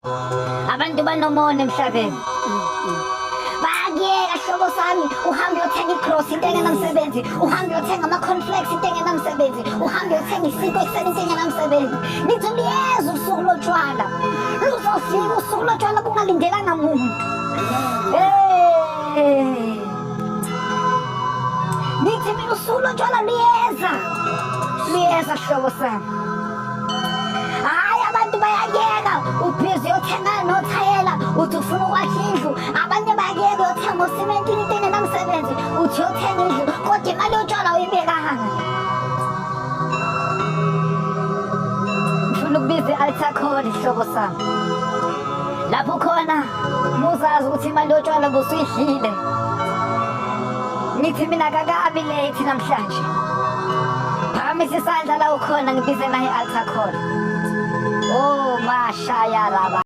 Abantu banomona emhlabeni. Bayakuyeka hlobo sami, uhambe uyothenga igrosi into engenamsebenzi, uhambe uyothenga ama-cornflakes into engenamsebenzi, uhambe uyothenga isinkwa ekuseni into engenamsebenzi. Nithi luyeza usuku lotshwala, luzofika usuku lotshwala kungalindelanga muntu. Hey! Nithi mina usuku lotshwala luyeza, luyeza hlobo sami. Hayi abantu bayakuyeka ubhizi uyothenga nothayela uthi ufuna ukwakha indlu abanye bayakuyeka uyothenga usimenti into engenamsebenzi uthi uyothenga indlu kodwa imali yotshwala uyibekanga. Ngifuna ukubiza i-altar call ihlobo sami lapho khona muzazi ukuthi imali yotshwala busuyidlile. Ngithi mina kakabi late namhlanje. Phakamisa isandla la ukhona ngibize naye altar call. Oh mashaya raba.